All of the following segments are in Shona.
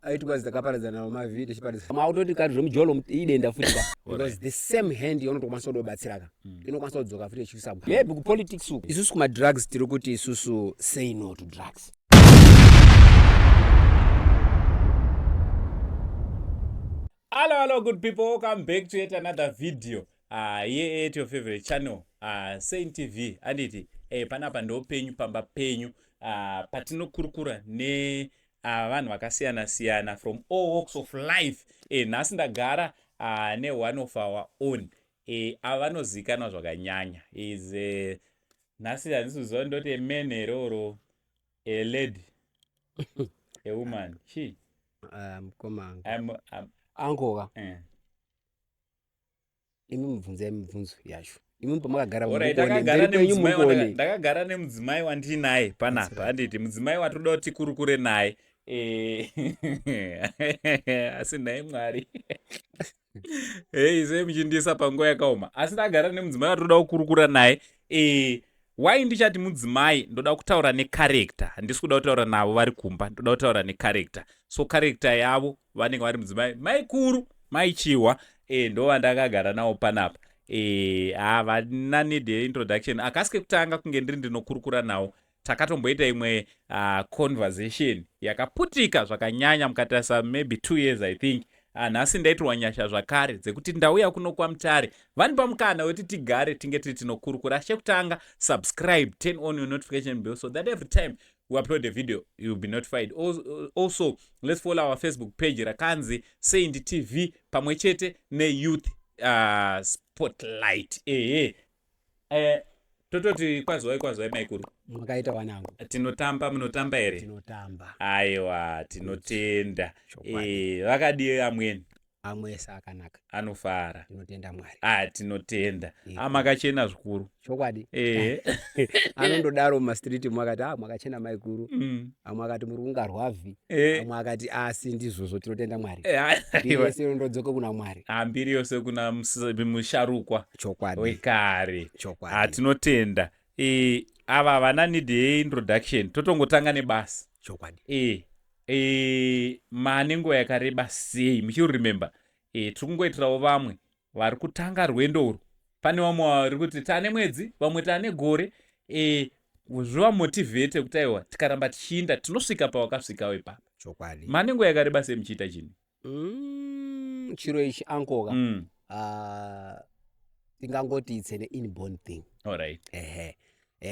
Aiti kwazi takaparadzana navo mavhii tichiparadzana. Mautoti kari zvemujolo idenda futi ka. Because the same hand yaunotokwanisa kudobatsira ka. Inokwanisa kudzoka futi ichiisa. Maybe kupolitics uku. Isusu kumadrugs tiri kuti isusu say no to drugs. Hello, hello, good people. Welcome back to yet another video. Here at your favorite channel, Saint TV. Anditi, panapa ndo penyu pamba penyu patinokurukura ne vanhu vakasiyana siyana from all walks of life. Nhasi ndagara ne one of our own. Ava vanozikanwa zvakanyanya. Is nhasi handisi kuziva ndoti a man here or a lady, a woman. She. Mukoma angu. Angoka. Imi mubvunzai mibvunzo yacho. Imi pamakagara ndakagara nemudzimai wandinaye panapa handiti mudzimai watoda kuti tikurukure naye asi nhai Mwari. Hey, sei muchindiisa panguva yakaoma asi ndagara nemudzimai watoda kukurukura naye. Why ndichati mudzimai ndoda kutaura necharacter, handisi kuda kutaura navo vari kumba, ndoda kutaura necharacter. So character yavo vanenge vari mudzimai maikuru maichihwa, ndo vandakagara navo panapa. Havana need yeintroduction, akasi kekutanga kunge ndiri ndinokurukura navo. Takatomboita imwe conversation yakaputika zvakanyanya mukatarisa maybe 2 years I think. Nhasi ndaitirwa nyasha zvakare dzekuti ndauya kuno kwaMutare, vanipa mukana wekuti tigare tinge tiri tinokurukura. Chekutanga, subscribe, turn on your notification bell so that every time we upload a video you'll be notified. Also let's follow our Facebook page rakanzi Saint TV pamwe chete neyouth spotlight. Ehe, tototi kwazwai kwazwai maikuru. Makaita wanangu. Tinotamba, munotamba here? Tinotamba. Aiwa, tinotenda. Vakadii amweni? Amwe ese akanaka. Anofara. Tinotenda Mwari. Tinotenda. Makachena zvikuru. Chokwadi. Anondodaro mumastreet mwakati mwakachena maikuru. Amwe akati muri kungarwavhi. Amwe akati asi ndizvozvo, tinotenda Mwari. Mbiri yese inondodzoka kuna Mwari. Mbiri yose kuna musharukwa. Chokwadi. Wekare. Chokwadi. Tinotenda. Ava havana need yeintroduction, totongotanga nebasa. Chokwadi. Mane nguva yakareba sei muchiremember? Tiri kungoitirawo vamwe vari kutanga rwendo urwu. Pane vamwe vari kuti tane mwedzi, vamwe tane gore. Zvivamotivate kuti aiwa, tikaramba tichiinda tinosvika pawakasvikawo ipapa. Chokwadi. Mane nguva yakareba sei muchiita chinhu? Chiro ichi ankoka, tingangoti it's an inborn thing. Ehe,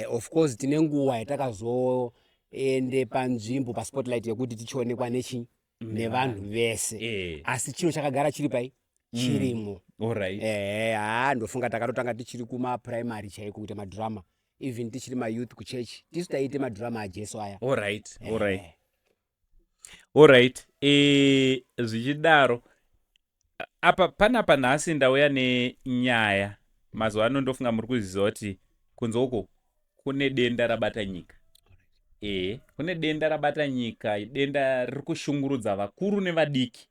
of course tine nguva yatakazoende panzvimbo paspotlight yekuti tichionekwa nechi nevanhu vese, asi chiro chakagara chiri pai chirimo. Ehe, ha, ndofunga takatotanga tichiri kumaprimary chaiko kuita madrama, even tichiri mayouth kuchechi tisu taiite madrama aJesu aya. Alright. Zvichidaro apa panapa nhasi ndauya nenyaya. Mazuva ano ndofunga muri kuziva kuti kunze uko kune denda rabata nyika. Kune denda rabata nyika, denda riri kushungurudza vakuru nevadiki,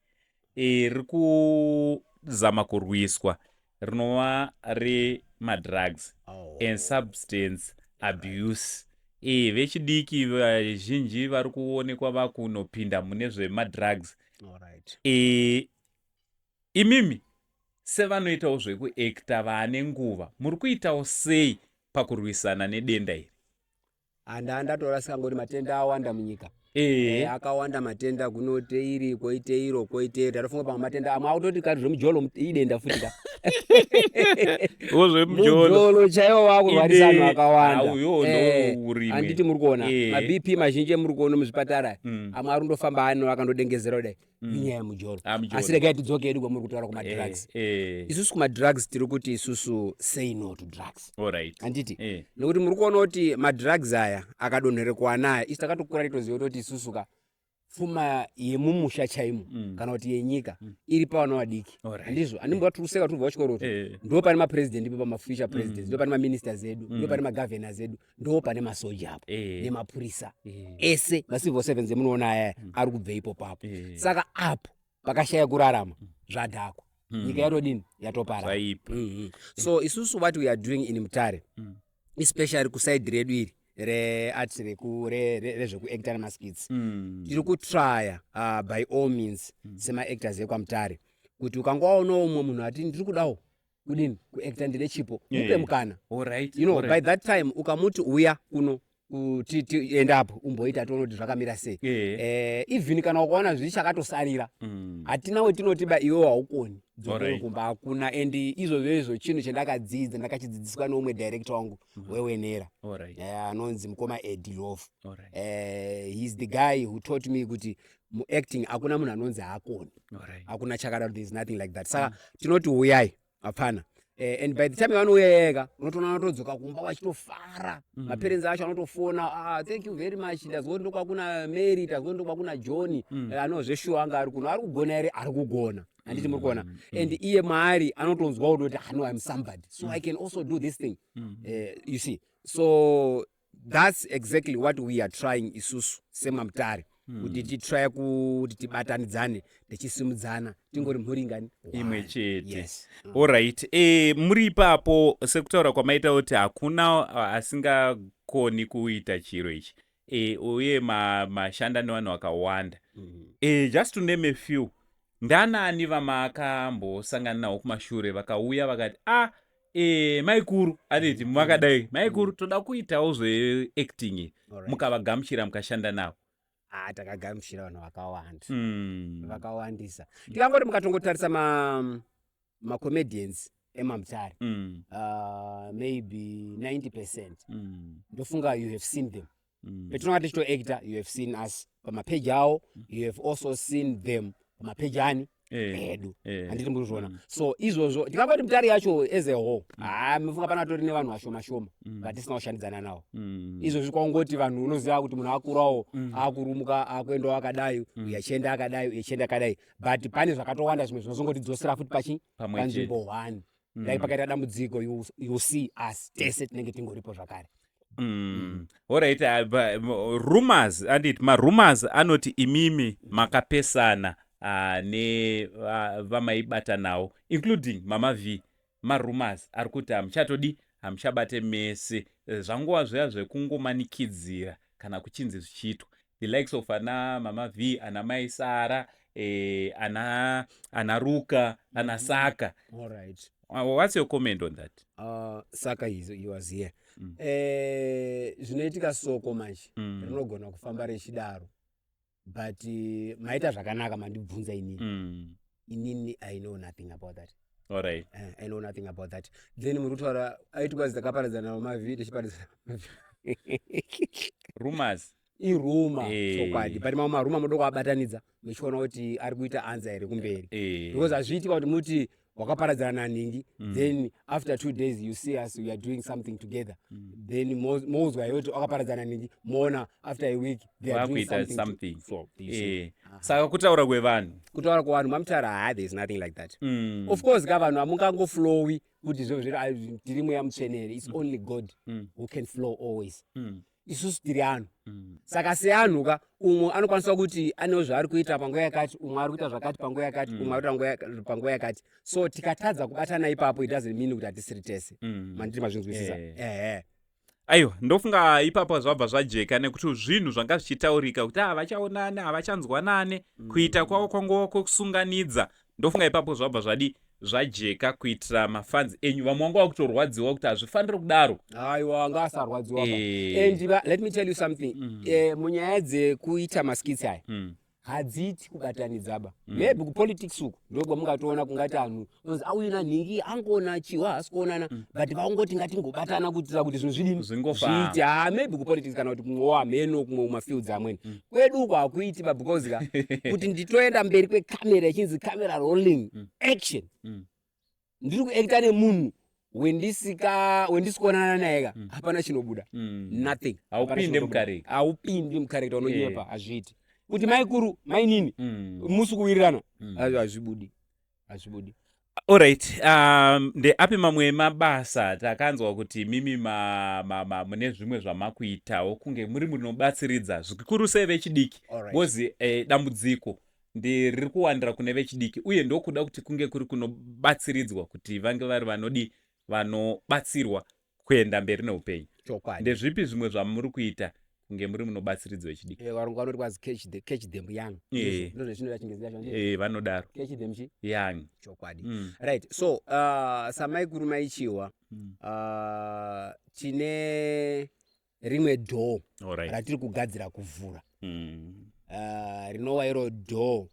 riri kuzama kurwiswa, rinova remadrugs and substance abuse. Vechidiki vazhinji vari kuonekwa vakunopinda mune zvemadrugs. Imimi sevanoitawo zvekuacta vaane nguva, muri kuitawo sei pakurwisana nedenda iri? Handa ndatorasika ngoti matenda awanda munyika. Akawanda matenda, kunote iri koite iro koite iri. Ndatofunga pamwe matenda amwe akutoti kari zvemujolo idenda futi ka. Zvemujolo chaiwo wakurwarisa anhu akawanda. Handiti muri kuona maBP mazhinji emuri kuona muzvipatara, amwe ari kundofamba ano akandodengezera kudai, inyaya yemujolo. Asi regai tidzoke hedu kwamuri kutaura kumadrugs. Isusu kumadrugs tiri kuti isusu say no to drugs. Handiti nekuti muri kuona kuti madrugs aya akadonherekwa anaya, isu takatokura titoziva kutoti isusu ka pfuma yemumusha chaimo kana kuti yenyika iri pavana vadiki. Handizvo? Handimboa tiri kuseka tiri kubva kuchikoro ndo pane mapresident ipo, pamafuture presidents, ndo pane maministers edu, ndo pane magovernors edu, ndo pane masoja apo nemapurisa ese, macivil servants emunoona aya ari kubva ipo papo. Saka apo pakashaya kurarama zvadhakwa, nyika yatodini? Yatoparara. So isusu what we are doing in Mutare, especially kuside redu iri Reart rezvekuacta nemaskits, tiri kutrya by all means semaactors ekwaMutare kuti ukangowaonawo umwe munhu ati ndiri kudawo kudini kuacta, ndine chipo, mupe mukana. By that time ukamuti uya kuno kuti endapo umboita, tione kuti zvakamira sei. Even kana ukaona zvichakatosarira, hatina wetinoti ba iwe haukoni, dzokere kumba, hakuna. And izvozvo izvo chinhu chendakadzidza, ndakachidzidziswa neumwe director wangu weWenera, anonzi mukoma Eddie Love. He's the guy who taught me kuti muacting hakuna munhu anonzi haakoni. Hakuna chakadaro, there is nothing like that. Saka tinoti uyai, hapana. And by the time vanouya yega, unotoona vanotodzoka kumba vachitofara. Maparents acho anotofona, "Ah, thank you very much, ndazwa kuti ndokwakuna Mary, tazwa kuti ndokwakuna John." Anozveshuwa anga ari kuno, ari kugona here? Ari kugona, handiti muri kuona? And iye maari anotonzwa kuti, "Ah, no, I'm somebody, so I can also do this thing." You see, so that's exactly what we are trying isusu semaMutare, kuti titry kuti tibatanidzane, tichisimudzana, tingori mhuri ngani? Imwe One. chete. Yes. Alright, muri ipapo, sekutaura kwamaita kuti hakuna asingakoni kuita chiro ichi, uye mashanda nevanhu vakawanda. Just to name a few, ndanani vamakambosangana navo kumashure vakauya vakati, "Ah, maikuru," anditi makadai, "maikuru, toda kuitawo zveacting"? Mukavagamuchira, mukashanda navo? Ah, takagamuchira vanhu vakawanda, vakawandisa. Tikangoti mukatongotarisa macomedians emaMutare, maybe 90%, ndofunga you have seen them. Petinonga tichitoacta, you have seen us pamapeji avo, you have also seen them pamapeji ani? Edu. Handiti muri kuzviona? So izvozvo tikangoti Mutare yacho as a whole, haa, mufunga panatori nevanhu vashoma shoma vatisina kushandidzana navo. Izvozvi kwangoti vanhu, unoziva kuti munhu akurawo, akurumuka, akuendawo akadai, uyu achienda akadai, uyu achienda akadai, but pane zvakatowanda zvimwe zvinozongotidzosera futi pachi Pamwe chete. Panzvimbo one. Like pakaita dambudziko, you see us tese tinenge tingoripo zvakare. Alright, rumors, anditi marumors anoti imimi makapesana nevamaibata nawo, including Mama V. Marumors ari kuti hamuchatodi, hamuchabate mese. Zvangova zviya zvekungomanikidzira kana kuchinzi zvichiitwa, the likes of ana Mama V, ana Mai Sara, ana Ruka, ana Saka. Alright. What's your comment on that? Saka he was here. Zvinoitika soko manje, rinogona kufamba richidaro, but maita zvakanaka mandibvunza inini. Inini I know nothing about that. I know nothing about that. Then muri kutaura aiti kwazi takaparadzana mamaV, tichiparadzana mamaV. Rumors. Irumor. Chokwadi, but mamwe marumor muda kuabatanidza muchiona kuti ari kuita anza here kumberi, because hazviitika kuti muti wakaparadzana nanhingi, then after 2 days you see us, we are doing something together, then moudzwa iwe kuti wakaparadzana nanhingi, moona after a week they are doing Vakuita something. Something. So, you see. Saka kutaura kwevanhu. Kutaura kuvanhu maMutare, ha, there is nothing like that. Of course ka, vanhu hamungangoflowi kuti zvo tiri mweya mutsvene here? It's only God who can flow always. Isusu tiri anhu. Saka seanhu ka, umwe anokwanisa kuti anewo zvaari kuita panguva yakati, umwe ari kuita zvakati panguva yakati, umwe ari kuita panguva yakati. So tikatadza kubatana ipapo, it doesn't mean kuti hatisiri tese. Mandiri mazvinzwisisa? Ehe. Aiwa, ndofunga ipapo zvabva zvajeka, nekuti zvinhu zvanga zvichitaurika kuti havachaonane, havachanzwanane, kuita kwavo kwangova kwekusunganidza. Ndofunga ipapo zvabva zvadi zvajeka, kuitira mafans enyu vamwe vanga vakutorwadziwa kuti hazvifaniri kudaro. Aiwa, ngaasarwadziwa. And let me tell you something. Munyaya dzekuita maskits aya, hadziiti kubatanidza ba. Maybe kupolitics uku ndokwamungatoona kungati anhu unonzi auyu nanhingi angoona chiwa haasi kuonana, but vaungoti ngatingobatana kuitira kuti zvinhu zvidini? Zvingofamba. Zviite. Ha, maybe kupolitics kana kuti kumwewo, hameno kumwe kumafields amweni. Kwedu uku hakuiti ba, because ka kuti nditoenda mberi kwekamera ichinzi camera rolling, action, ndiri kuacta nemunhu wendisikuonana naye ka, hapana chinobuda. Nothing. Hapana Haupinde chinobuda. mucharacter. Haupindi mucharacter, unonyepa. Hazviiti kuti maikuru, mainini, musi kuwirirana. Hazvibudi, hazvibudi. Alright, ndeapi mamwe mabasa? Takanzwa kuti mimi mune zvimwe zvamakuitawo, kunge muri munobatsiridza zvikuru sei vechidiki, because dambudziko nderiri kuwandira kune vechidiki, uye ndokuda kuti kunge kuri kunobatsiridzwa kuti vange vari vanodi vanobatsirwa kuenda mberi neupenyu. Chokwadi. Ndezvipi zvimwe zvamuri kuita kunge muri munobatsiridza vechidiki? Varungu vanoti kwazi catch them young. Ndozvezvinoita chingezi chacho. Vanodaro. Catch them chi? Young. Chokwadi. Right. So, samaikuru maichiwa, tine rimwe door ratiri kugadzira kuvhura. Rinova iro door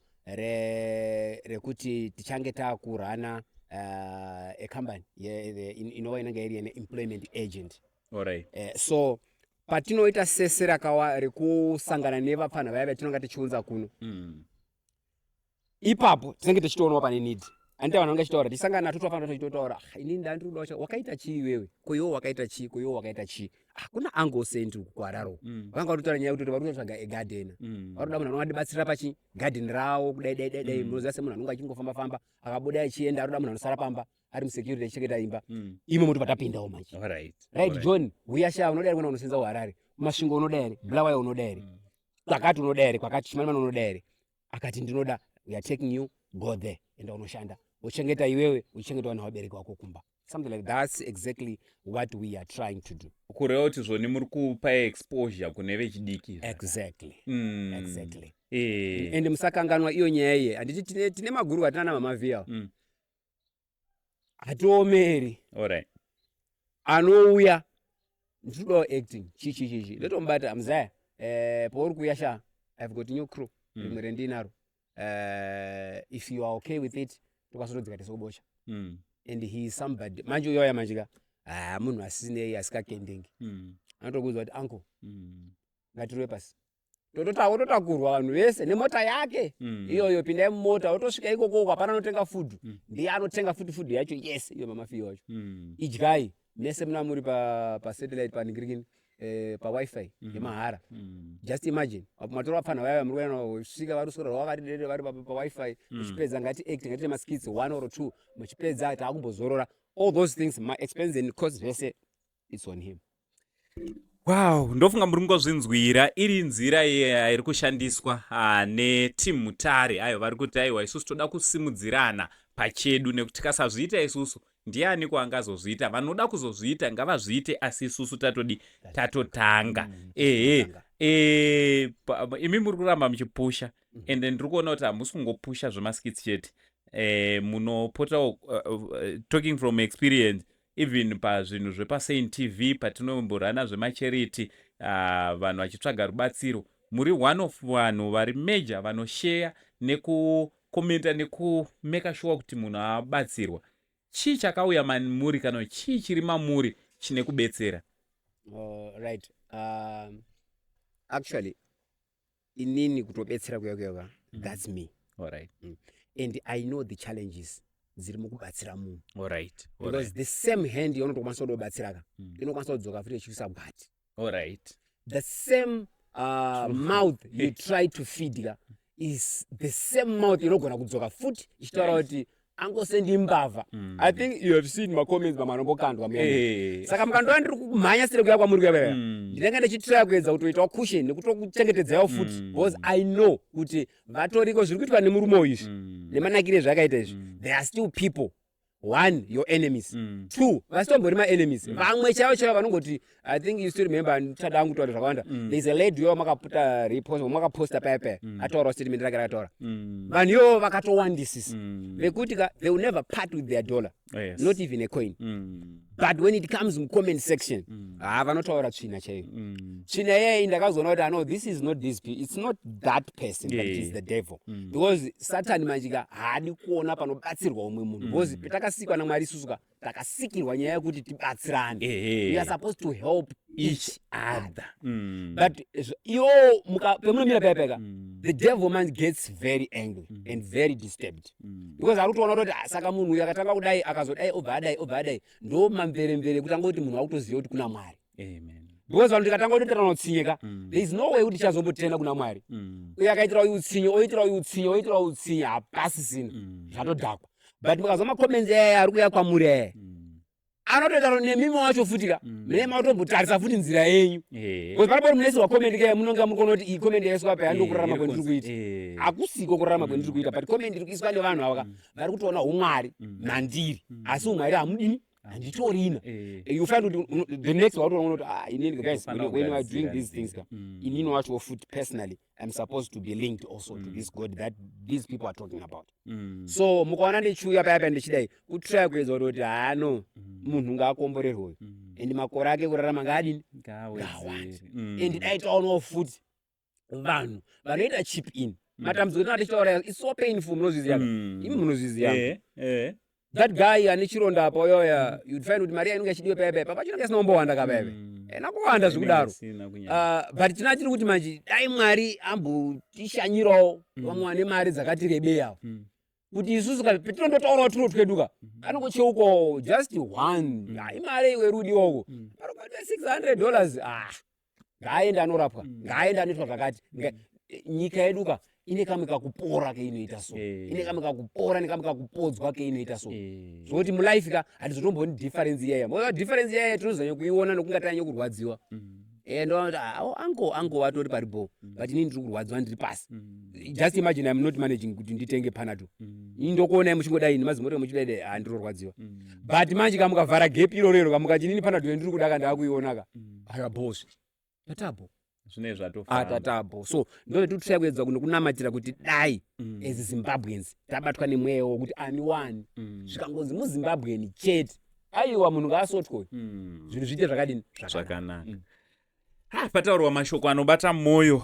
rekuti tichange taakurana a company inova inenge iri an employment agent. So patinoita sese rakawa rekusangana nevapfanha vaya vatinonga tichiunza kuno, ipapo tinenge tichitoonawo pane need. Andita vanhu vange chitaura, tichisangana nato twafana tichitotaura, "Ah, inini ndandiri kudawo, wakaita chii iwewe? Ko iwewe wakaita chii? Ko iwewe wakaita chii?" Ah, kuna Uncle Saint uku kuHarare vanga vatotaura nyaya yekuti vari kutotsvaga egardener, vari kuda munhu anovadibatsira pachi garden ravo, kudai dai dai dai. Munoziva semunhu anonge achingofamba famba, akabuda achienda, ari kuda munhu anosara pamba ari musecurity achichengeta imba. Imo moti patapindawo manje. Right, John, uya sha, unoda here kuenda kunosenza kuHarare? Masvingo unoda here? Bulawayo unoda here? Kwakati unoda here? Kwakati Chimanimani unoda here? Akati ndinoda. We are taking you, go there, enda unoshanda, uchengeta iwewe, uchichengeta vana vabereki vako kumba, something like that's exactly what we are trying to do. Kureva kuti zvoni muri kupa exposure kune vechidiki. Exactly. Exactly. And musakanganwa iyo nyaya iye, handiti tine maguru atina namamavhiya, hatiomeri. Anouya, ndinodawo acting, chi chi chi chi, ndotomubata muzaya, pauri kuuya sha, I've got new crew, rimwe rendinaro, if you are okay with it, tokwasotodzika tese kubocha. And he is somebody manje, uyoya manje ka, ha, munhu asinei, asikakendengi. Anotokuudza kuti, "Uncle, ngatirove pasi." Tototakurwa vanhu vese nemota yake iyoyo, pindai mumota, wotosvika ikoko, hapana anotenga food, ndiye anotenga futi food yacho yese iyo, mamafiyo wacho. Idyai mese muna muri pasatellite, paningirikini, paWiFi yemahara. Just imagine apo matora vapfanha vaya muri kuenda, svika vari kuswera vakati dede vari paWiFi. Muchipedza, ngati act, ngatiite maskits one or two, muchipedza taakumbozorora. All those things, maexpense and cost zvese, it's on him. Wow, ndofunga muri kungozvinzwira, iri nzira iri kushandiswa neteam Mutare. Ayo vari kuti aiwa, isusu toda kusimudzirana pachedu, nekuti tikasazviita isusu, ndiani kwaangazozviita? Vanoda kuzozviita ngavazviite, asi isusu tatodi tatotanga. Ehe, imi muri kuramba muchipusha, ende ndiri kuona kuti hamusi kungopusha zvemaskits chete, munopotawo, talking from experience, even pazvinhu zvepaSaint TV patinomborana zvemacharity, vanhu vachitsvaga rubatsiro, muri one of vanhu vari major vanosheya nekukomenta nekumeka sure kuti munhu abatsirwa. Chii chakauya mamuri, kana chii chiri mamuri chine kubetsera? Right, actually inini kutobetsera kuya kuya, that's me. And I know the challenges dziri mukubatsira munhu, because the same hand yaunotokwanisa kutobatsira ka, inokwanisa kudzoka futi ichiisa gwati. The same mouth you try to feed ka is the same mouth inogona kudzoka futi ichitaura kuti angosendi mbavha. I think you have seen macomments mamwe anombokandwa muyani. Saka mukandova ndiri kumhanya sire kuya kwamuri kuya kuya, ndinenge ndichitraya kuedza kutoitawo cushion nekutokuchengetedzawo futi, because I know kuti vatoriko zviri kuitwa nemurume uyu izvi, nemanakire zvakaita izvi, there are still people, one, your enemies, two, vasitombori maenemies, vamwe chaivo chaivo vanongoti, I think you still remember, ndichada hangu kutaura zvakawanda, there is a lady uyo makaputa repost, makaposta paya paya, ataurawo statement rake rakataura. Vanhu ivovo vakatowandisisa, vekuti ka they will never part with their dollar, not even a coin, but when it comes mucomment section, ha, vanotaura tsvina chaiyo. Tsvina iyeyi ndakazoona kuti ano, this is not this it's not that person, but it is the devil, because Satan manjika haadi kuona panobatsirwa umwe munhu, because patakasikwa naMwari isusu ka, takasikirwa nyaya yekuti tibatsirane. We are supposed to help each other. But iwo pemunomira paya paya ka, the devil man gets very angry and very disturbed, because ari kutoona kutoti, "Ah, saka munhu uyu akatanga kudai, akazodai, obva adai, obva adai." Ndo mamveremvere ekuti angoti munhu akutoziva kuti kuna Mwari, Amen. Because vanhu tikatanga kutoitirana utsinye ka, there is no way kuti tichazombotenda kuna Mwari. Uye akaitira uyu utsinye, oitira uyu utsinye, oitira uyu utsinye, hapasisina. Zvatodhakwa. But mukazwa macomments aya ari kuuya kwamuri aya, anotoita nemimi wacho futi ka, mune matombotarisa futi nzira yenyu, because panopori munoisirwa comment kaya, munonga muri kuona kuti iyi comment yaiswa paya ndokurarama kwendiri kuita. Hakusiko kurarama kwendiri kuita, but comment iri kuiswa nevanhu ava ka, vari kutoona umwari mandiri, asi umwari hamudini. Handitorina. You find kuti the next wautoona kuti, ah, inini, guys, when we are doing these things ka, inini wacho futi personally I'm supposed to be linked also to this God that these people are talking about. So mukaona ndichiuya paya paya ndichidai kutry kuedza kuti hano munhu ngaakomborerwe uyu and makore ake kurarama ngaadini? Ngaawedzere. And dai taonawo futi vanhu vanoita chip in. Matambudziko tinaa tichitaura, it's so painful, munozviziva. Imi munozviziva. That guy ane chironda apa uyoya, you'd find kuti mari yainenge ichidiwa paya paya papa chinenge isina kumbowanda ka paya paya. Ena kuwanda zvekudaro. Isina kunyanya. But tina tiri kuti manje dai Mwari ambotishanyirawo vamwe vane mari dzakati rebei avo, kuti isusu ka petinondotaurawo turo twedu ka, kanongocheukawo just one. Hai, mari iwe rudiwoko, parobata $600, ah, ngaaende anorapwa, ngaaende anoitwa zvakati. Nyika yedu ka ine kamwe kakupora keinoita so, ine kamwe kakupora nekamwe kakupodzwa keinoita so, zvokuti mulife ka hatizotomboni difference iyaya. Moona difference iyaya tinozonyanya kuiona nokunga tanyanya kurwadziwa. Ndoona kuti, ah, oh, uncle vatori paripo, but inini ndiri kurwadziwa, ndiri pasi. Just imagine, I'm not managing kuti nditenge Panado. Ini ndokuonai muchingodai nemazimota muchidai dai, ah, ndinorwadziwa. But manje kamukavhara gap irorero, kamukati inini Panado yandiri kuda ka ndaakuiona ka, aiwa, boss, tatabo. Zvine zvatofamba. Atatabo. So ndozvetiri kuedza kunokunamatira kuti dai as Zimbabweans tabatwa nemweya wokuti ani wani, zvikangonzi muZimbabweni chete, aiwa, munhu ngaasotwe, zvinhu zviite zvakadini? Zvakanaka. Ha, pataurwa mashoko anobata mwoyo.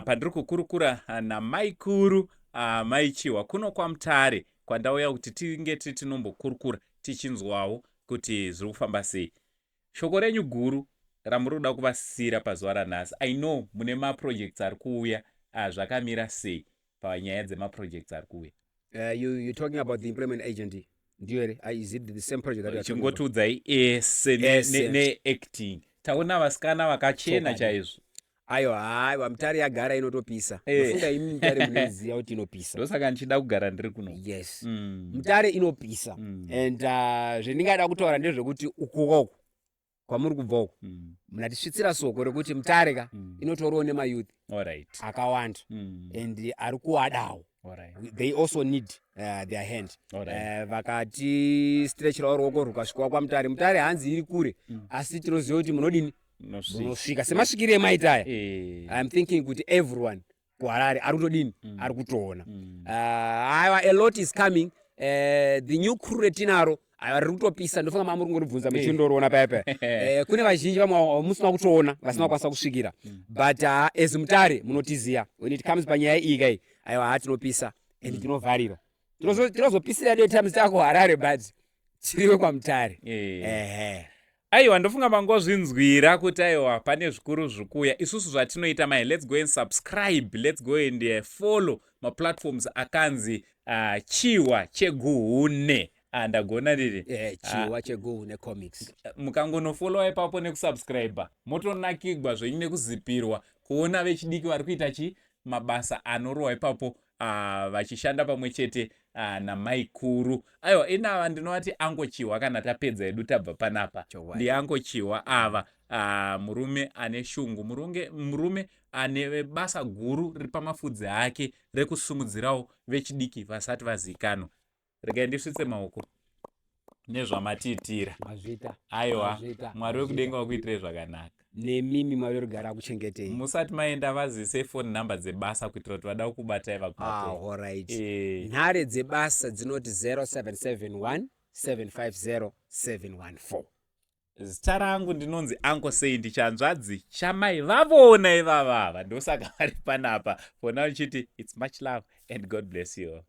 Pandiri kukurukura namaikuru Maichihwa kuno kwaMutare, kwandauya kuti tinge tiri tinombokurukura, tichinzwawo kuti zviri kufamba sei. Shoko renyu guru ramuri kuda kuvasiyira pazuva ranhasi, I know mune maprojects ari kuuya, zvakamira sei panyaya dzemaprojects ari kuuya? You talking about the employment agent, ndiyo here? Is it the same project that you are talking about? Chingotiudzai ese Ese. Neacting, taona vasikana vakachena Chokwadi. chaizvo. Aiwa, haiwa, Mutare yagara inotopisa. Ndofunga imi Mutare munoziva kuti inopisa. Ndosaka ndichida kugara ndiri kuno. Yes. Mutare inopisa. And zvendingada kutaura ndezvekuti ukoko kwamuri kubva uku, munatisvitsira soko rekuti Mutare ka inotoriwo nemayouth akawanda and ari kuwadawo. They also need their hand. Vakati stretcherawo ruoko rukasvikawo kwaMutare. Mutare hanzi iri kure, asi tinoziva kuti munodini? Munosvika. Munosvika semasvikiro emaita aya. I'm thinking kuti everyone kuHarare ari kutodini? Ari kutoona. Aiwa, a lot is coming. The new crew retinaro, aiwa, riri kutopisa. Ndofunga mamuri kungoribvunza muchindoriona paya paya. Kune vazhinji vamwe musina kutoona, vasina kukwanisa kusvikira, but as Mutare munotiziya, when it comes panyaya iyi kai, aiwa, ha, tinopisa and tinovharira. Tinozopisira day times takuHarare, but tiriwe kwaMutare. Ehe. Aiwa, ndofunga mangozvinzwira kuti aiwa, pane zvikuru zviri kuuya. Isusu zvatinoita mai, let's go and subscribe, let's go and follow maplatforms akanzi Chihwa Cheguhune. Ah, ndagona ndiri. Chihwa Cheguhune Comics. Mukangonofollowa ipapo nekusubscribe, motonakigwa zvenyu nekuzipirwa kuona vechidiki vari kuita chi mabasa anorohwa ipapo, vachishanda pamwe chete namaikuru. Aiwa, inava ndinovati angochihwa kana tapedza hedu tabva panapa. Chokwadi. Ndiangochihwa ava, murume ane shungu, murume ane basa guru riri pamafudzi ake rekusumudzirawo vechidiki vasati vazikanwa. Regai ndisvitse maoko nezvamatiitira. Mazvita. Aiwa. Mazvita. Mwari wekudenga wakuitirei zvakanaka. Nemimi Mwari werugare akuchengetei. Musati maenda, vazise phone number dzebasa kuitira kuti vada kukubatai vakubatei. Ah, alright. Nhare dzebasa dzinoti 0771 750 714. Zita rangu ndinonzi Uncle Sei, ndichanzvadzi chamai vavona ivavava, ndosaka vari panapa. For now ndichiti it's much love and God bless you all.